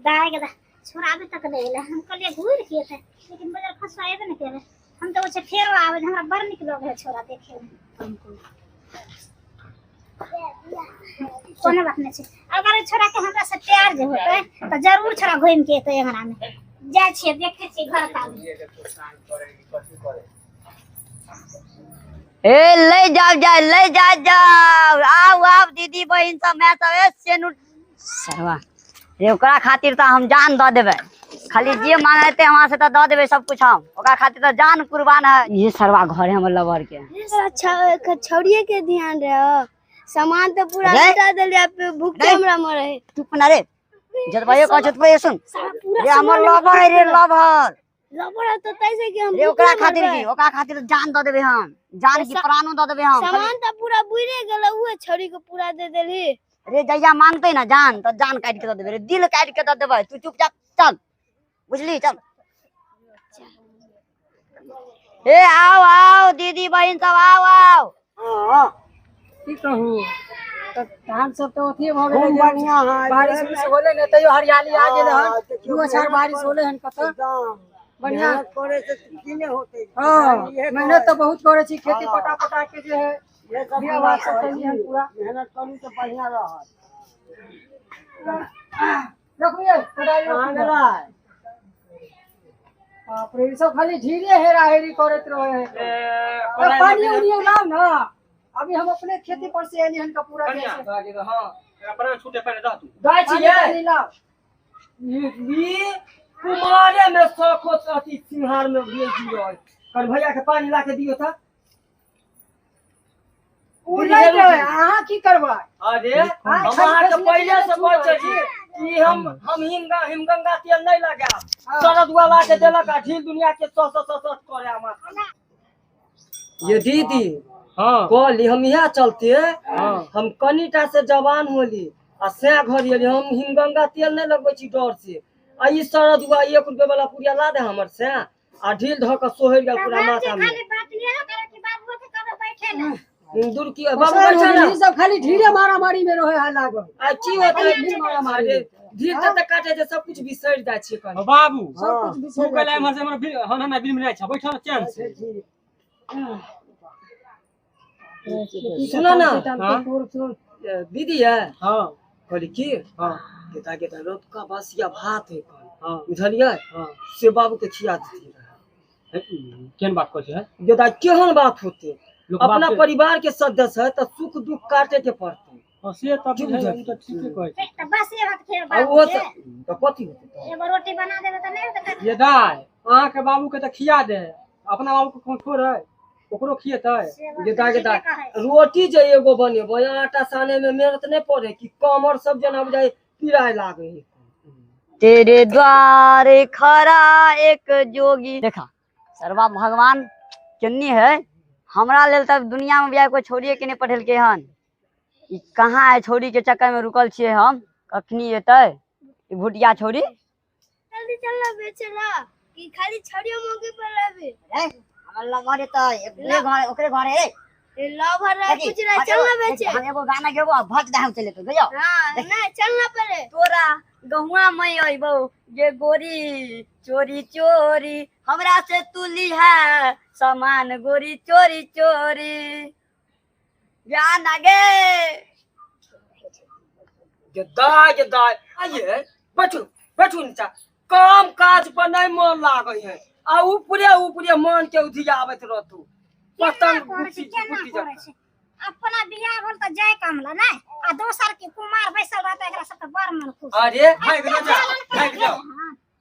दाय के छोरा अभी तक नहीं एलै। हम कहलियै घुरि के एतै, लेकिन बजर खसुआ एबे नहि केलै। हम तऽ ओसे फेरो आबै, हमरा बड़ नीक लगै है छोरा देखे में। कोनो बात नहीं छै, अगर छोरा के हमरा से प्यार जे होतै तऽ जरूर छोरा घुमि के एतै अंगना में। जाइ छियै, देखै छियै घर का। ए ले जाओ जाओ ले जाओ जाओ, आओ आओ दीदी बहिन सब मैं सब ए सेनु सरवा रे, ओकरा खातिर तऽ हम जान दऽ देबै, खाली जे मांगेते हमरा से तऽ दऽ देबै सब कुछ हम, ओकरा खातिर तऽ जान कुर्बान है। ये सरवा घर है हमर लवर के। अच्छा छौड़िए के ध्यान रहे, सामान तो पूरा लुटा देलियै, भूख के हमरा मरे है। चुप ना रे, जतबे कह जतबे सुन रे, हमर लवर है रे, लवर लवर है तो तैसे कि हम रे, ओकरा खातिर की, ओकरा खातिर जान दऽ देबै हम, जान की प्राणो दऽ देबै हम। सामान तो पूरा बुइरे गेल, उहे छौड़ी के पूरा दे देली रे। जहिया मांगते ना जान तो जान काट के दऽ देबै रे, दिल काट के दऽ देबै। तू चुपचाप चल, बुझली? चल। ए आओ आओ दीदी बहिन सब आओ आओ। हां की कहू, त धान सब तो अथी भ गेलै, बढ़िया है, बारिश उरिश होले ने तैयो हरियाली आ गेल हन, दू चार बारिश होले हन कत बढ़िया करे से की ने होते। हां मेहनत तो बहुत करे छी, खेती पटा पटा के जे है ये सब बिया बात सब कैली हन, पूरा मेहनत करू तो बढ़िया रहत। रखिए कोदारी रखिए। बाप रे, सब खाली ढीले हेरा हेरी करत रहे है। पानी उनी लाओ ना, अभी हम अपने खेती पर से एली हन का पूरा। हां अपना छूटे पहले दा तू गाय छी लाओ। ई कुमारे में सौखो अथी सिंहार में भेजी रहे, कर भैया के पानी ला के दियो था। उ नहीं देबै, अहाँ की करबै? अरे हम अहाँ के पहिले से कहै छी कि हम हिमगंगा तेल नहीं लगायब, शरद वाला के देलक आ ढील दुनिया के सौ सौ सौ सौ करे हमरा। ये दीदी हां कहली हम इहा चलते, हम कनिटा से जवान होली आ से घर एली, हम हिमगंगा तेल नहीं लगबै छी डर से, आ ई शरद हुआ 1 रुपये वाला पुड़िया ला दे हमर से, आ ढील धऽ के सोहरि गेल पूरा माथा में। खाली बात ये करे कि बाबू के कबे बैठे ना दूर की बाबू बैठे ना, ई सब खाली ढीले मारामारी में रहे है लागल। आ की होतै ढील मारामारी, ढील त काटे जे सब कुछ बिसरि जाइ छै कनी। बाबू सब कुछ बिसरि तू कहले हमर से हमर हन हन बिल में जाइ छै, बैठो ना चैन से। सुनो ना दीदी है। हां कहली की हां गेता गेता रोतका बसिया भात है कन, हां बुझलियै? हां से बाबू के खिया देती रहे। केहन बात कहै छै गेता, केहन बात होते? अपना परिवार के सदस्य है तो सुख दुख काटे के पड़ते। से तब तो ठीके कहै छै। त बस ये बात के बाबू ओ त कथि होते, एगो रोटी बना देबे त नहीं होते। ये दाय अहाँ के बाबू के त खिया दे, अपना बाबू के कोन थोड़ है, ओकरो खिएतै। गेता गेता रोटी जे एगो बनेबै, आटा साने में मेहनत नहीं पड़े कि कमर सब जना बुझाय पीराय लागे। तेरे द्वारे खड़ा एक जोगी। देखा सरवा भगवान केन्नी है, हमरा लेल तब दुनिया में बियाह कोई छोड़िए के नहीं पठेलकै हन। ई कहाँ है छोड़ी के चक्कर में रुकल छियै हम, कखनी एतै ई भुटिया छोड़ी। जल्दी चल ना बेचला कि खाली छड़ियो मौके पर रहबे। रे हमर लवर एतै, एकरे घर ओकरे घर है। ए लवर रहे कुछ रहे, चल ना बेचे। हम एगो गाना गेबो आ भट दाम चले तो गयो। हां नहीं चलना पड़े। तोरा गहुआ में अइबो ये गोरी चोरी चोरी, हमरा से तुली है सामान गोरी चोरी चोरी। जान आगे गेदा गेदा आइए बैठू बैठू नीचा, काम काज पर नहीं मन लागे है आ ऊपरे ऊपरे मन के उधियाबैत रहतू। पतंग गुटी गुटी अपना बियाह होल त जाय काम ला नहीं, आ दोसर के कुमार बैसल रहता एकरा सब त बड़ मन खुश। अरे भाग जा भाग जा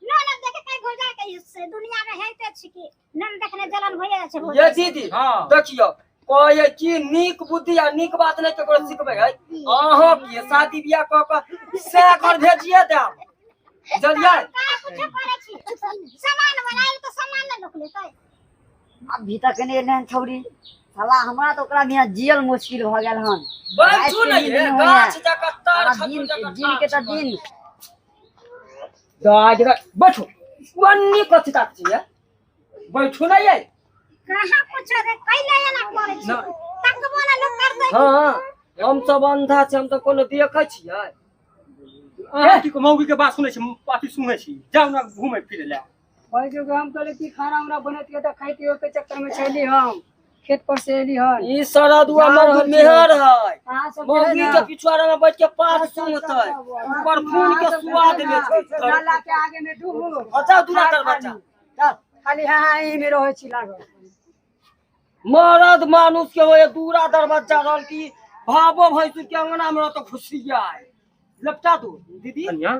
ना ना देखे कहीं घुर जाय के से दुनिया में हेते छी कि नन देखने जलन हो जाय छै। ये दीदी हां देखियो कहे कि नीक बुद्धि आ नीक बात नहीं केकरो सिखबै है। अहाँ के शादी बियाह क के से घर भेजिए देब, बुझलियै? का कुछ करे छी, सामान बनाइल त सामान ने लोक लेतै। अभी तक नहीं एलै हन छौड़ी, साला हमरा तो ओकरा बिना जियल मुश्किल भ गेल हन। बैठू नहीं रे गाछ जकाँ तार दिन दिन के त दिन दाय बैठू वन्नी कथि ताक छियै, बैठू नहीं है कहाँ कुछ रे कैले एना करै छी, तकबो ना लोक करतै। हां हम सब अंधा छी, हम त कोनो देखै छियै। अहाँ की मौगी के बात सुनै छी, अथी सुनै छी, जाउ ने घूमै फिरै लए। कहै छै हम कहले कि खाना उना बनैतियै तऽ खैतियै, के चक्कर में छली हम खेत पर से एली हन। ई सरदुआ जा मौगी रहल छी। मेहर है, अहाँ सब जे है मौगी ना, के पिछुआड़ा में बैठ के पात सुनतै, ऊपर खून के स्वाद लेतै। नाला के आगे में डूबू। बचाउ दूरा तर बच्चा। खाली हाँ हाँ एही में रहै छी लागल। मरद मानुष के होय दूरा दरवाजा रहल की भावो भैंसुर के अंगना में रहत खुशिया है। लपटा दो दीदी। कनिया।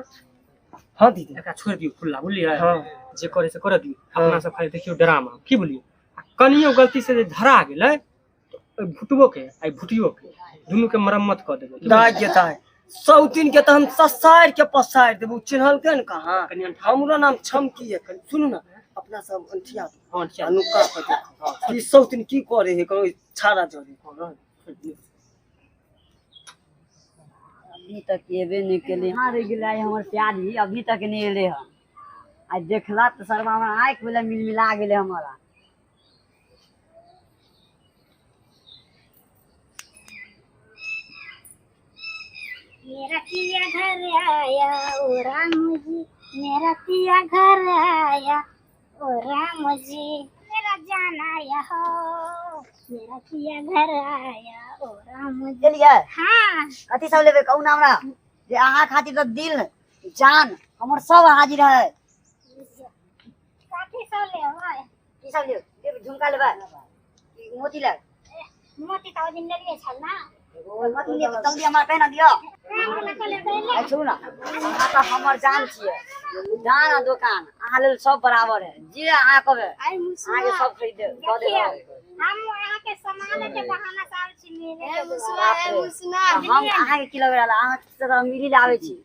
हाँ दीदी। एकरा छोड़ि दियौ खुल्ला, बुझलियै? हाँ। जे करे से करे दियौ, अपना सब खाली देखियौ ड्रामा, की बुझलियै? आ कनियो गलती से जे धरा गेलै तऽ ओहि भुटबो के आ भुटियो के दुनू के मरम्मत कऽ देबै। दाइ के दाइ सौतीन के तऽ हम ससारि के पसारि देबू, चिन्हलकै ने कहाँ? कनि अनठा। हमरो नाम छमकी है। कनि सुनू ना, अपना सब अंठिया दू। हँ, अंठिया। आ नुका के देखो ई सौतीन की करे है, कहो छाड़ा जरे। अभी तक एबे नहीं केले, हाँ रह गेलै हमर प्यारी, अभी तक नहीं एले हन। आ देखला तऽ सरवा हमरा आँखि वाला मिलमिला गेलै हमरा। मेरा पिया घर आया ओ राम जी, मेरा पिया घर आया ओ राम जी, मेरा जान आया हो, मेरा पिया घर आया ओ राम जी। गेलियै? हाँ। कथी सब लेबै कहू ना हमरा, जे अहाँ खातिर तऽ दिल जान हमर सब हाजिर है। कथी सब लेबै? की सब लेबै? लेबै झुमका लेबै कि मोती लेबै? मोती तऽ ओहि दिन लेलियै छल ना। मोती लेबै जल्दी हमरा पहिना दिअ। राम आ छोड़ू ना, अहाँ तऽ हमर जान छियै, जान आ दोकान अहाँ लेल सब बराबर है, जे अहाँ कहबै आइ मुसुआ। अहाँके सब खरीद देब, दऽ देखियौ, देब। हम अहाँके सामान के बहाना से आबै छी मिले ए के मुसुआ, ए मुसुना। हम अहाँके की लग रहल, अहाँ से मिली ले आबै छी,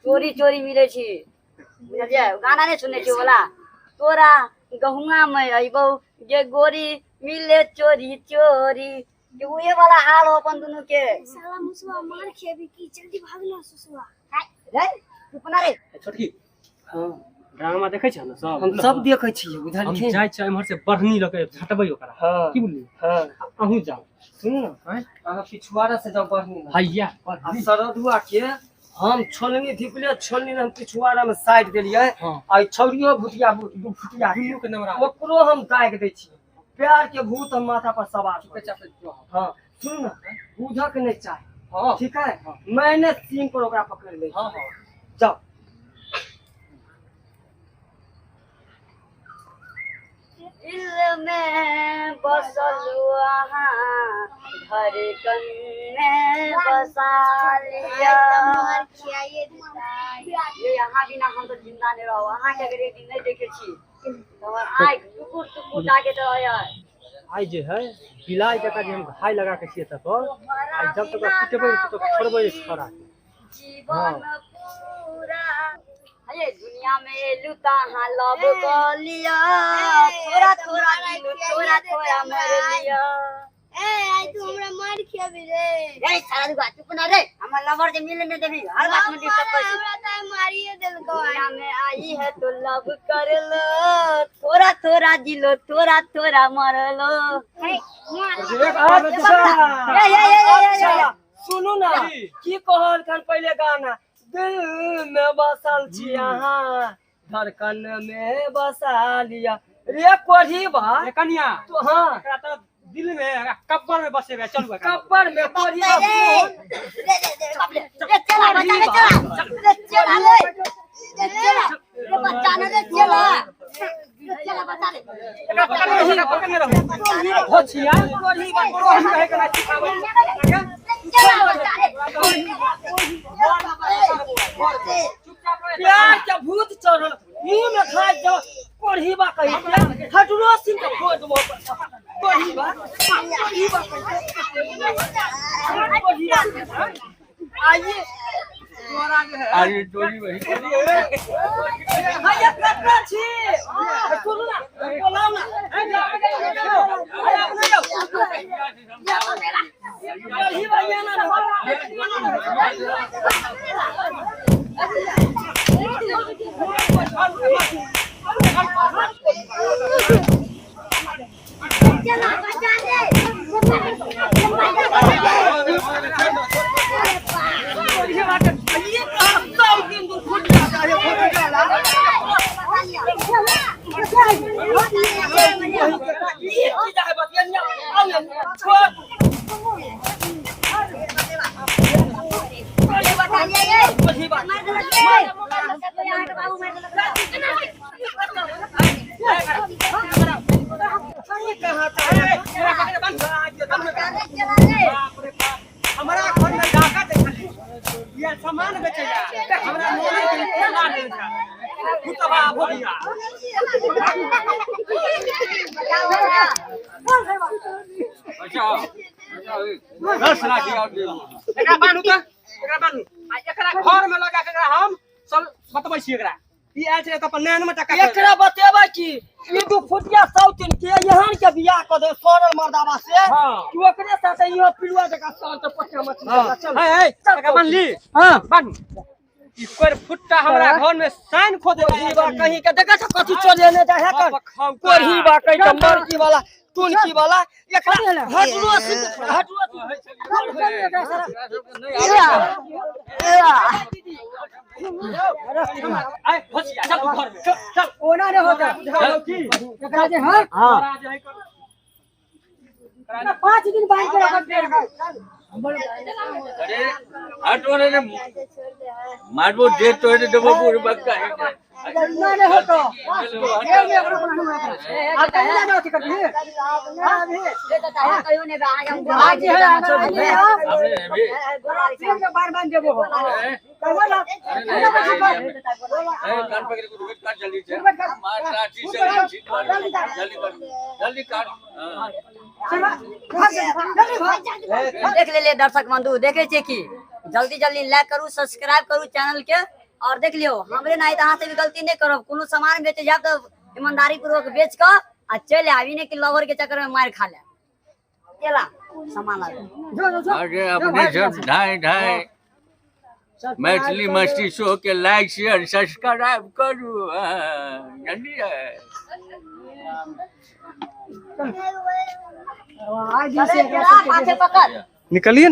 चोरी चोरी मिलै छी, बुझलियै? गाना नहि सुनै छी बोला तोरा गहुआ में अइबौ जे गोरी मिले चोरी चोरी, उहे वाला हाल हो अपन दुनू के। साला मुसुआ मार खेबी की, जल्दी भागना सुसुआ। रे चुप ना रे। छोटकी। हाँ। ड्रामा देखै छ ने सब? हम सब देखै छियै, हम बुझलखिन? जाइ छियै एम्हर से बढ़नी लऽ के झटबै ओकरा। हाँ। की बुझलियै? हाँ। अहूँ जाउ। सुनू ना, अहाँ पिछुआड़ा से जाउ बढ़नी लग। हैया। आ सरदुआ के हम छोलनी धिपले, छोलनी हम पिछुआड़ा में साइड देलियै। हाँ। आ ई छौड़ियो भुटिया दू फुटिया दुनू के नमरा। ओकरो हम दागि दै छियै, प्यार के भूत हम माथा पर सवार करै छी। हाँ सुनू ना, बुझक नहीं चाही। हाँ। ठीक है, मैंने सीन पर ओकरा पकड़ ले। हाँ हाँ। जाओ। दिल में बसल अहाँ, धड़कन में बसा लिया। मार खियाइए देता। ये यहाँ बिना हम तो जिंदा नहीं रहो, अहाँ के अगर एक दिन नहीं देखे छी तो हमर आँखि टुकुर टुकुर ताकैत रहै। आइ जे है बिलाइ जकाँ जे हम घाय लगा के छियै तकर, आइ जब तक पिटबै तब तक छोड़बै नहि छोड़ा के। जीवन पूरा अरे दुनिया में एलू तहाँ लव कऽ लिया, थोड़ा थोड़ा दिलू थोड़ा थोड़ा मर लिया। ए आइ तू हमरा मार खियाबी रे। रे सारा दुआ चुप ना रे, हमर लवर जे मिले नहीं देबी, हर बात में डिस्टर्ब करै छी। हमरा तऽ मारिए देलको। दुनिया में आई है तो लव कर लो, थोड़ा थोड़ा जिलो थोड़ा थोड़ा मर लो। अच्छा। ए, ए, ए, ए, ए, ए। अच्छा सुनू ना, की कहल खन पहिले गाना, दिल में बसल छी अहाँ, धड़कन में बसा लिया रे कोढ़ी बा। ए कनिया। तो हाँ। एकरा तऽ दिल में एकरा कब्बर में बसेबै, चलू एकरा। कब्बर में कोढ़ी बा। रे, रे, रे, बाप रे, रे, चला, बच्चा रे, चला, रे, चला, रे, रे, चला, रे, बच्चा ने, रे, चला, रे, चला, बच्चा रे। एकरा पकड़ने रहू, एकरा पकड़ने रहू। हो छिया, कोढ़ी बा। कोढ़ी कहे के ना सिखाबै। चला, बच्चा रे। प्यार के भूत चढ़ल मुंह में खा जाओ कोढ़ी बा कही हटरो सिंह के फोड़ देबो। कोढ़ी बा, कोढ़ी बा कही, कोढ़ी बा। आइए। अरे चोरी वही भैया कतरा छी, सुनू ना, बोलाउ ना, अरे अपने जाओ। कोढ़ी बा ये ना। चला बच्चा रे। कोढ़ी बा के ये कहाँ हमारा घर में डाका देखली ये सामान बेचैया हमरा मोने के ठेला देल छै भूतबा भोगिया दस लाख एकरा बान्हू त एकरा बान्हू आ एकरा घर में लगा के एकरा हम सब बतबै छी एकरा ई आयल छलै त अपन नैन में टका एकरा बतेबै की ई दू फुटिया सौतिन के एहन के बियाह क दे सरल मर्दाबा से कि ओकरे साथे इहो पिलुआ जका सर त पटिया मछली जका चल है है एकरा बान्हली हां बान्हू ई कोर फुट्टा हमरा घर में साइन खो दे कोरही बा कहीं के देखा छ कथी चले ने जा है कर कोरही बा कहीं के मरकी वाला टुनकी वाला एकरा हटुआ से हटुआ आय होशिया चल तू घर में चल चल ओना नहीं होता चल की एकरा जे हां हां 5 दिन बांध के रखत अरे हटो ने मारबो जे तो हे देबो पूरी बक्का ना नहीं होता जेल में एकरा बनानु है आप कहीं ना अथी करबी आज है जेल में बार बार देबो कहबो ना ए कान पकड़ के रुक काट जल्दी से मार लाठी से जल्दी कर जल्दी काट देख ले दर्शक बंधु देखे छे कि जल्दी जल्दी लाइक करू सब्सक्राइब करू चैनल के और देख लियो हमरे नहीं तो अहाँ से भी गलती नहीं करब कोनो सामान बेचे जाब तो ईमानदारी पूर्वक बेच के आ चल आबी नहीं कि लवर के चक्कर में मार खा ले चला सामान लाबे अरे अपने सब ढाई ढाई मैथिली मस्ती शो के लाइक शेयर सब्सक्राइब करू जल्दी आज पकड़ निकलिए।